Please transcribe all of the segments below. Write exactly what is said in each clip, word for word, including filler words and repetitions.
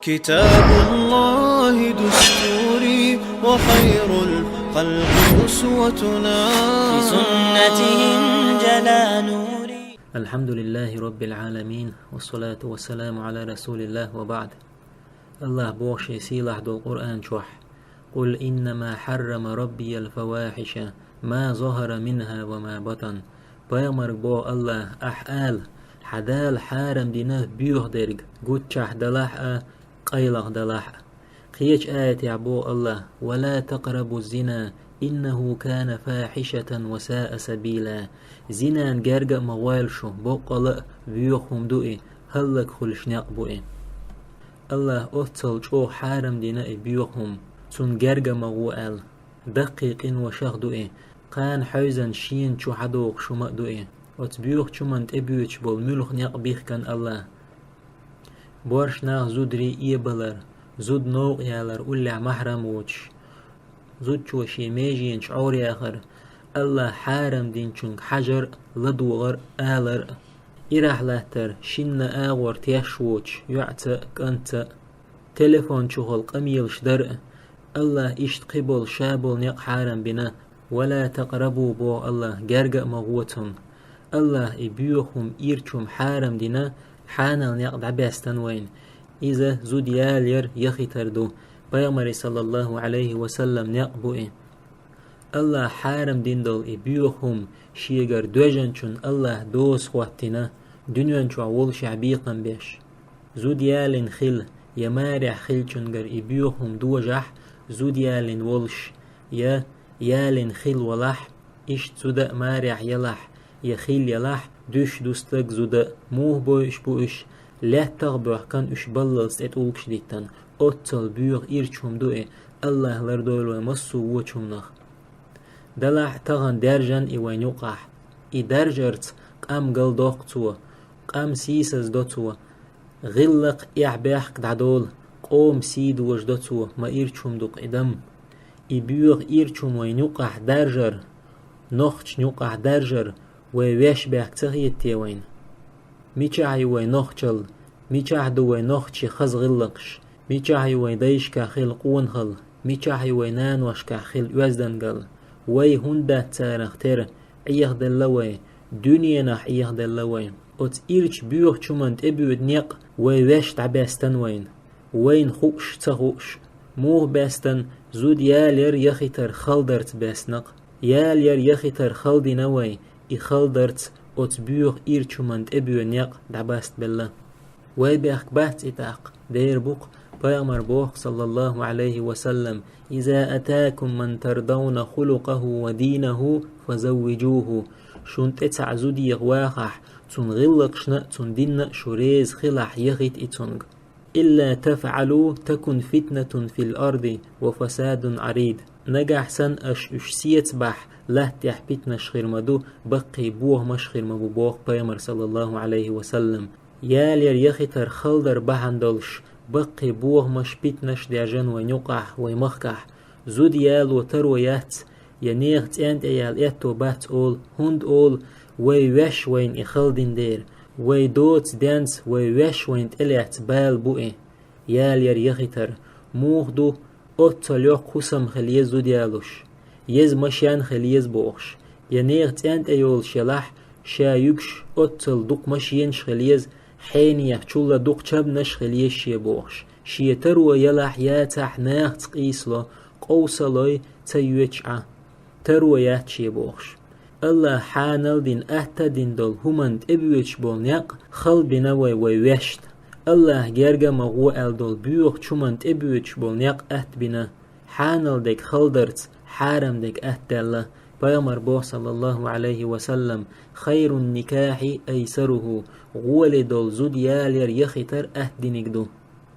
كتاب الله دستوري، وخير الخلق أسوتنا. بسنته انجلى نوري. الحمد لله رب العالمين، والصلاة والسلام على رسول الله، وبعد. АллахӀа боху шен сийлахь долу Къуръан чохь: «قل إنما حرم ربي الفواحش ما ظهر منها وما بطن». Пайхамарга боху АллахӀа: «Ахь ала, хьан Дала хьарам дина боьха дерг, гуччахь далахь а, къайлаха далахь а». Кхечу аятехь боху АллахӀа: «ولا تقربوا الزنا إنه كان فاحشة وساء سبيلا». Зинан герга а ма гӀойла шу, боккъала а боьха хӀума ду и, хӀаллакьхуьлуш некъ бу и. АллахӀа оццул чӀогӀа хьарам дина и боьха хӀума, цунна герга а ма гӀо аьлла, даккхий къиношах а ду и, кхана хьевзина шена чу хьадохуш хӀума а ду и. Оцу боьхачу хӀуманна тӀебоьдуш болу муьлхха некъ бихкина АллахӀа. Боьрша нах зударий эбалар, зуда новкъа ялар уллехь маьхьрам воцуш, зудчо шен меженаш Ӏораяхар, АллахӀа хьарам динчуьнга хьажар а, ладогӀар а, алар а, ирахь латтар, шинна агӀор теш воцуш йоӀца а, кӀантца а, телефон чухула къамелаш дар а, АллахӀа иштта кхин болу ша болу некъ хьарам бина. «ولا تقربوا», боху АллахӀа, герга а ма гӀо цунна. АллахӀа и боьха хӀума, ирча хӀума хьарам дина, хьанал некъ дӀабаьстина вайна. Иза зуда ялаяр, яхийтар ду. Пайхамаран, саллаллаху Ӏалайхи ва саллам, некъ бу и. АллахӀа хьарам дина долу и боьха хӀума шегара доьжначунна АллахӀа доза хӀоттийна, дуьнен чохь волушехь бекхам беш. Зуда ялийна хила я марехь хиллачуьнгара и боьха хӀума дожахь, зуда ялийна волуш, я ялийна хила валахь, иштта зуда а марехь ялахь, я хила ялахь, дуьсуш ду стаг, зуда а. Муха бойуш бу уьш? Лаьттах а боьхкина уьш баллалц тӀе тӀулгаш диттина. Оццул боьха, ирча хӀума ду и, АллахӀа лардойла вай массо а вочу хӀуманах. Делахь а, тахана даьржина и вайн юкъахь. И даржарца къам галдоккху цо, къам сийсаздо цо, гӀиллакх, эхь-бехк дӀадолу, къоман сий дожадо цо, ма ирча хӀума ду-кх и дам. И боьха, ирча хӀума вайн юкъахь даржар, нохчашна юкъахь даржар вай вешан бехк ца хета те вайна? Мичахь ю вай нохчалла? Мичахь ду вай нохчийн хаза гӀиллакхаш? Мичахь ю вайн дайшкахь хилла къонахалла? Мичахь ю вайн наношкахь хилла оьздангалла? Вай хӀунда дац царах тера? Ӏехаделла вай, дуьненахь Ӏехаделла вай. Оцу ирча боьхачу хӀуманна тӀебоьду некъ вай вешан дӀабаьстина вайна, вайна хууш а, ца хууш а. Муха баьстина? Зуда ялаяр, яхийтар хала дарца баьстина-кх. Ялаяр, яхийтар хала дина вай, и хала дарца оцу боьха, ирча хӀуманна тӀебоьду некъ дӀабастабелла. Вай бехк бац и тӀаккха, дера бу-кх, Пайхамара боху, саллаллаху Ӏалайхи ва саллам: «إذا أتاكم من ترضون خلقه ودينه فزوجوه». Шуна тӀе цхьаъ зуда еха вахахь, цуьнан гӀиллакхашна а, цуьнан динна а шу реза хилахь, яхийта и цуьнга. «إلا تفعلوا تكن فتنة في الأرض وفساد عريض». Нагахь санна аша уьш сецабахь, латта тӀехь питанаш хир ма ду, баккхий бохамаш хир ма бу, боху Пайхамара, саллаллаху Ӏалайхи ва саллам. Ялаяр, яхийтар хала дар бахьана долуш, баккхий бохамаш, питанаш даьржина вайн юкъахь, вайн махкахь. Зуда яло таро яц, я нехан цӀен тӀе яла аьтто бац олу, хӀунда олу, вай вешан вайна и хала дина дера. Вай доцу денца вай вешан вайна тӀелаьцна бала бу и, ялаяр, яхийтар. Муха ду, оццул йоккха хӀусам хила еза зуда ялош, еза машен хила еза бохуш, я нехан цӀен тӀе йолуш ялахь, ша юьгуш оццул дукха машенаш хила еза, хьенех чулла дукха чабнаш хила еза шен бохуш. Шен таро ялахь, яцахь, нахаца къийсало, къовсалой ца йоьдуш Ӏа. Таро яц шен бохуш. АллахӀа хьанал дина, атта а дина долу хӀуманна тӀебоьдуш болу некъ хала бина вай, вай вешан. АллахӀа герга а ма гӀо аьлла долу боьхачу хӀуманна тӀебоьдуш болу некъ атта бина. Хьанал дерг хала дарца, хьарам дерг атта даьлла. Пайхамара боху, саллаллаху Ӏалайхи ва саллам: «خير النكاح أيسره». ГӀоле долу зуда ялаяр, яхийтар атта диниг ду.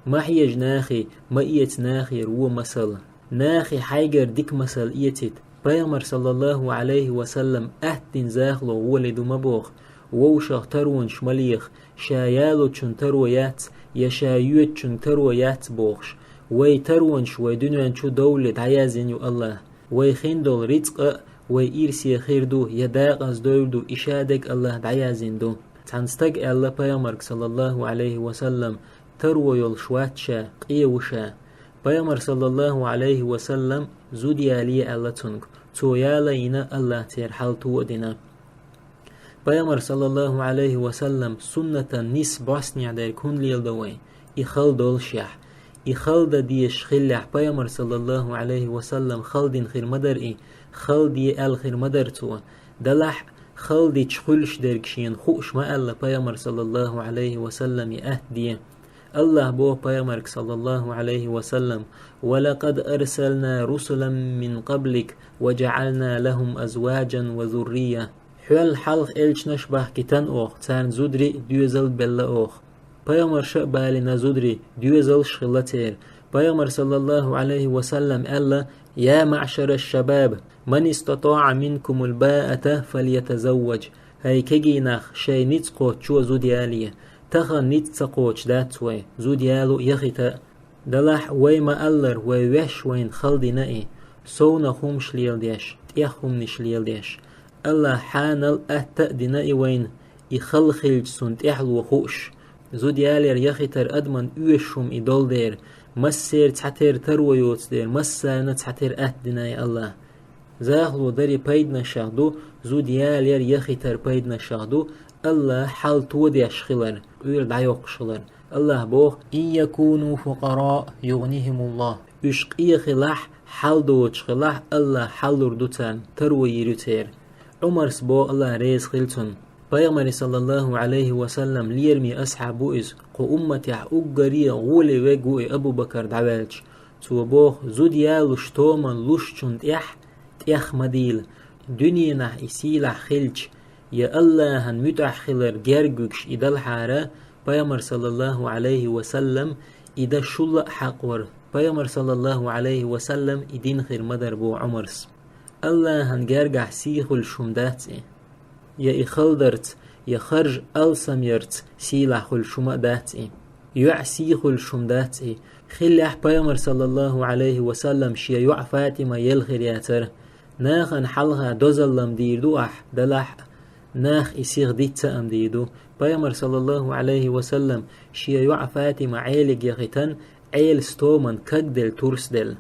Ма хьежа нахе, ма эца нахера вон масал. Нахе хьайгара дика масал эцийта. Пайхамара, саллаллаху Ӏалайхи ва саллам, атта дина захало гӀоле ду ма боху. Вовшах таронаш ма леха, ша ялочун таро яц, я ша йоьдучун таро яц бохуш. Вай таронаш вай дуьнен чу довлале дӀаяздина ю АллахӀа. Вай хин долу рицкъа а вай ирсе хир ду, я дакъаза довр ду, и ша дерг АллахӀа дӀаяздина ду. Цхьана стага аьлла Пайхамарга, саллаллаху Ӏалайхи ва саллам: таро йолуш вац ша, къе ву ша. Пайхамар, саллаллаху Ӏалайхи ва саллам, зуда ялае аьлла цуьнга. Цо ялайина, АллахӀа церан хьал тоъадина. Пайхамар, саллаллаху Ӏалайхи ва саллам, суннатан нийса бӀостанехьа дерг хӀунда леладо вай? И хала доллушехь. И хала дан дезаш хиллехь, Пайхамар, саллаллаху Ӏалайхи ва саллам, хала дина хир ма дара и, хала де аьлла хир ма дара цо. Делахь а, хала дича хуьлуш дерг шена хууш ма аьлла Пайхамар, саллаллаху Ӏалайхи ва саллам, и атта де. АллахӀа боху Пайхамарга, саллаллаху Ӏалайхи ва саллам: «ولقد أرسلنا رسلا من قبلك وجعلنا لهم أزواجا وذرية». Хьол хьалха элчанаш а бахкийтина оха, царна зударий а, доьзал а белла оха. Пайхамарш а балийна зударий, доьзалш а хилла церан. Пайхамара, саллаллаху Ӏалайхи ва саллам, аьлла: «يا معشر الشباب، من استطاع منكم الباءة فليتزوج». ХӀай кегий нах, шайн ницкъ кхочучо зуда ялае. Тахана ницкъ ца кхочуш дац вай, зуда яло а, яхийта а. Делахь а, вай ма-аллара, вай ваьш вайна хала дина и, совнаха хӀуманаш леладеш, тӀех хӀуманаш леладеш. АллахӀа хьанал а, атта а дина и вайна, и хала хилча, цунна тӀаьхьало хууш. Зуда ялар, яхийтар адамна оьшуш хӀума и долу дера, массеран цхьатерра таро йоцу дера, массарна цхьатерра атта дина и АллахӀа. Захало даран пайданашах ду, зуда ялар, яхийтар пайданашах ду, АллахӀа хьал тодеш хилар, къоьлла дӀайоккхуш хилар. АллахӀа боху: «إن يكونوا فقراء يغنهم الله». Уьш къе хилахь, хьал доцуш хилахь, АллахӀа хьал лур ду царна, таро йийр ю церан. Ӏумарс боху, АллахӀ реза хила цунна. Пайхамаран, саллаллаху Ӏалайхи ва саллам, лераме асхьаб ву иза, кху умматехь уггаре а гӀоле верг ву и Абу Бакар дӀаваьлча. Цо боху: «Зуда ялош томан лушчунна тӀехь, тӀех ма дийла. Дуьненахь и сийлахь хилча, я АллахӀан муьтӀахь хилар герга вуьгуш и далахьара, Пайхамар, саллаллаху Ӏалайхи ва саллам, и дан шул а хьакъ вара. Пайхамар, саллаллаху Ӏалайхи ва саллам, и дина хир ма дара», — боху Ӏумарс. АллахӀан гергахь сий хуьлуш хӀума дац и. Я и хала дарца, я харж алсам ярца сийлахь хуьлуш хӀума а дац и. ЙоӀ сий хуьлуш хӀума дац и. Хиллехь, Пайхамар, саллаллаху Ӏалайхи ва саллам, шен йоӀ ФатӀима елла хир яцара. Нахана хьалха дозалла-м дийр ду ахь, делахь а, наха и сиха диц ца-м дийр ду. Пайхамар, саллаллаху Ӏалайхи ва саллам, шен йоӀ ФатӀима Ӏелига яхийтина, Ӏелас томан кагделла, турс делла.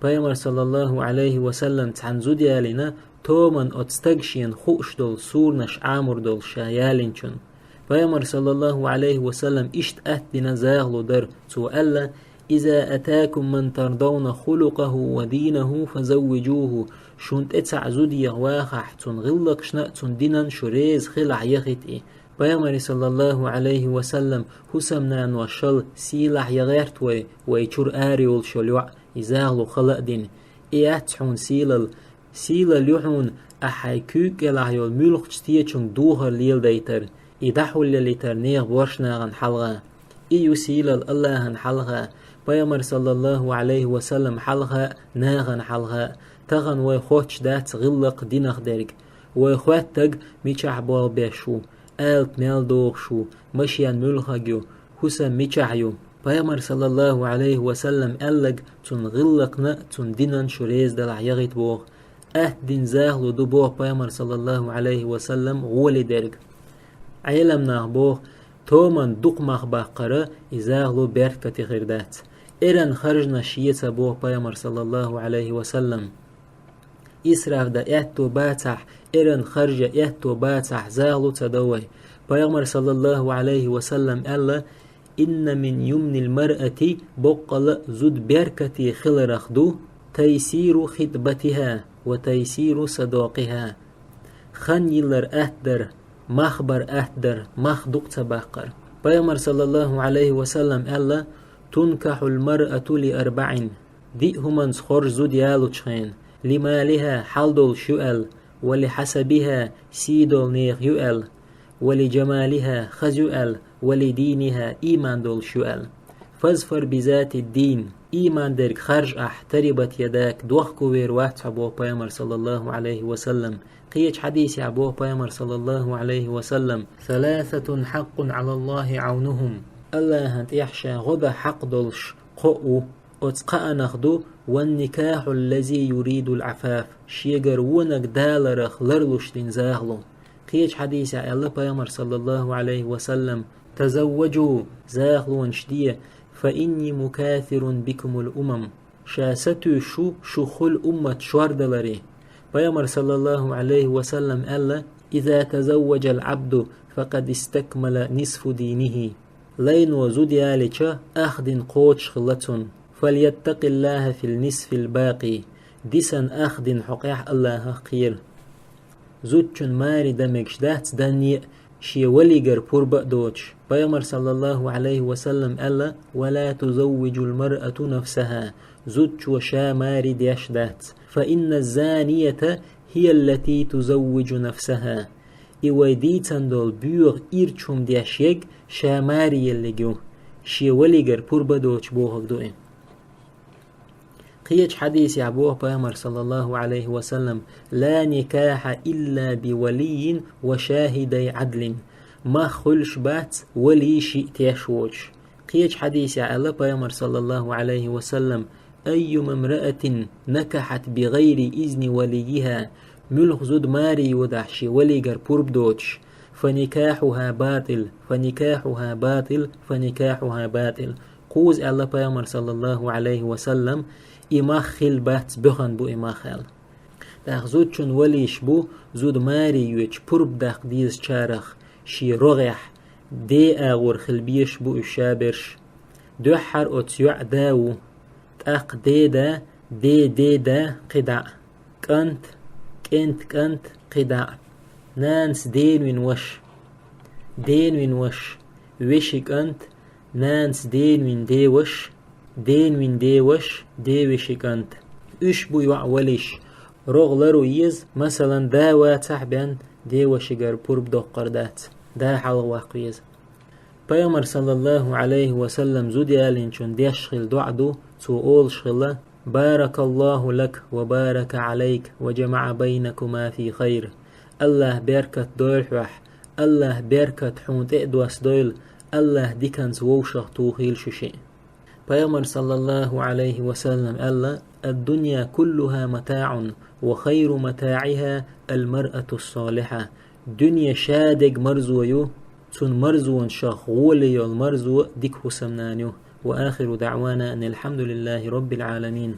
Пайхамар, саллаллаху Ӏалайхи ва саллам, цхьана зуда ялийна, томан оцу стага шена хууш долу суранаш Ӏамор долуш ша ялийначунна. Пайхамар, саллаллаху Ӏалайхи ва саллам, иштта атта дина захало дара. Цо аьлла: «إذا أتاكم من ترضون خلقه ودينه فزوجوه». Шуна тӀе цхьаъ зуда еха вахахь, цунна гӀиллакхашна а, цунна динан а шу реза хилахь, яхийта и. Пайхамаран, саллаллаху Ӏалайхи ва саллам, хӀусамнаношал сийлахь ян гӀерта вай, вай чуьра ара йолуш йолу йоӀ, и захало хала а дина. И яц хьуна сийлалла. Сийлалла ю хьуна, ахь хьайн куьйга кӀелахь йолу муьлххачу течуьнга духар леладайтар, и дӀахьулъялийтар нехан боьрша нахана хьалха. И ю сийлалла АллахӀана хьалха, Пайхамар, саллаллаху Ӏалайхи ва саллам, хьалха а, нахана хьалха а. Тахана вай хоттуш дац гӀиллакх динах дерг. Вай хоьттарг мичахь болх беш ву, алапа мел дохуш ву, машен муьлхарг ю, хӀусам мичахь ю. Пайхамар, саллаллаху Ӏалайхи ва саллам, аьлларг, цунна гӀиллакхна а, цунна динан а шу реза далахь, яхийта боху. Атта дина захало ду боху Пайхамар, саллаллаху Ӏалайхи ва саллам, гӀоле дерг. Ӏеламнаха боху, томан дукха мах баккхара и захало беркате хир дац. Эрна харжанаш е ца боху Пайхамар, саллаллаху Ӏалайхи ва саллам. Исраф дан аьтто бацахь, эрна харжа аьтто бацахь, захало ца до вай. Пайхамар, саллаллаху Ӏалайхи ва саллам, аьлла: «إن من يمن المرأة», боккъала а зуда беркате хиларах ду, «تيسير خطبتها وتيسير صداقها». Хан йиллар атта дар, мах бар атта дар, мах дукха ца баккхар. Пайхамар, саллаллаху Ӏалайхи ва саллам, аьлла: «تنكح المرأة لأربع». Диъ хӀуманца хоржа зуда ялочу хенахь: «لمالها», хьал долуш ю аьлла, «ولحسبها», сий долу нехан ю аьлла, «ولجمالها», хаза ю аьлла, «ولدينها», ийман долуш ю аьлла. «فاظفر بذات الدين», ийман дерг харжа ахь, «تربت يداك», дохко вер вац хьо, боху Пайхамар, саллаллаху Ӏалайхи ва саллам. Кхечу хьадисехь боху Пайхамар, саллаллаху Ӏалайхи ва саллам: «ثلاثة حق على الله عونهم». АллахӀан тӀехь ша гӀо бан хьакъ долуш кхоъ ву. Оцу кхаанах ду: «والنكاح الذي يريد العفاف», шегара вонаг даларах ларлуш дина захало. Кхечу хьадисехь аьлла Пайхамар, саллаллаху Ӏалайхи ва саллам: تزوجوا, захалонаш де, فإني مكاثر بكم الأمم, ша сатуьйсуш ву шух хуьлу уммат шордаларе. Пайхамар, саллаллаху Ӏалайхи ва саллам, аьлла: إذا تزوج العبد فقد استكمل نصف دينه. Лайно зуда ялийча, ах дин кхочушхилла цуьнан. فليتق الله في النصف الباقي. Дисина ах дин хьокъехь Аллахах кхера. Зудчун маре дан мегаш дац данне а, шен валигара пурба а доцуш. Пайхамар, саллаллаху Ӏалайхи ва саллам, аьлла: ولا تزوج المرأة نفسها. Зудчо ша маре деш дац. فإن الزانية هي التي تزوج نفسها. И вай дийцина долу боьха ирча хӀума деш ерг ша маре еллиг ю. Шен валигара пурба доцуш бохург ду и. Кхечу хьадисехь боху Пайхамар, саллаллаху Ӏалайхи ва саллам: لا نكاح إلا بولي وشاهدي عدل. Мах хуьлуш бац вали шиъ теш воцуш. Кхечу хьадисехь аьлла Пайхамар, саллаллаху Ӏалайхи ва саллам: أيما امرأة نكحت بغير إذن وليها. Муьлха зуда маре йодахь шен валигара пурба доцуш, فنكاحها باطل، فنكاحها باطل، فنكاحها باطل. Кхуза аьлла Пайхамар, саллаллаху Ӏалайхи ва саллам: и мах хилла бац, боьхна бу и мах, аьлла. ТӀаккха зудчун валийш бу зуда маре йоьдуш пурба даккха дезачарах шен рогӀехь ден агӀор хила безаш бу уьш шаберш. Дуьххьара оцу йоӀа да ву, тӀаккха деда, ден деда, кхидӀа а. КӀант, кӀентан кӀант, кхидӀа а. Нанас дена вина ваша. Дена вина ваша. Вешин кӀант, нанас дена вина ден ваша. Дена вина ден ваша, ден вешин кӀант. Уьш бу йоӀа валийш. РогӀ ларъян еза, масалан, да вацахь бен, ден вашигара пурба доккхур дац. Да хьалха ваккха веза. Пайхамар, саллаллаху Ӏалайхи ва саллам, зуда ялийначунна деш хилла доӀа ду, цо олуш хилла: بارك الله لك وبارك عليك وجمع بينكما في خير. Аллах беркат дойла хьох, Аллах беркат хьуна тӀе а доссадойла, Аллах диканца вовшах тухийла шу шиъ. Пайхамар, саллаллаху Ӏалайхи ва саллам, аьлла: الدنيا كلها متاع وخير متاعها المرأة الصالحة. Дуьне шадерг марзо ю, цуьнан марзонашах гӀоле йолу марзо дика хӀусамнана ю. وآخر دعوانا أن الحمد لله رب العالمين.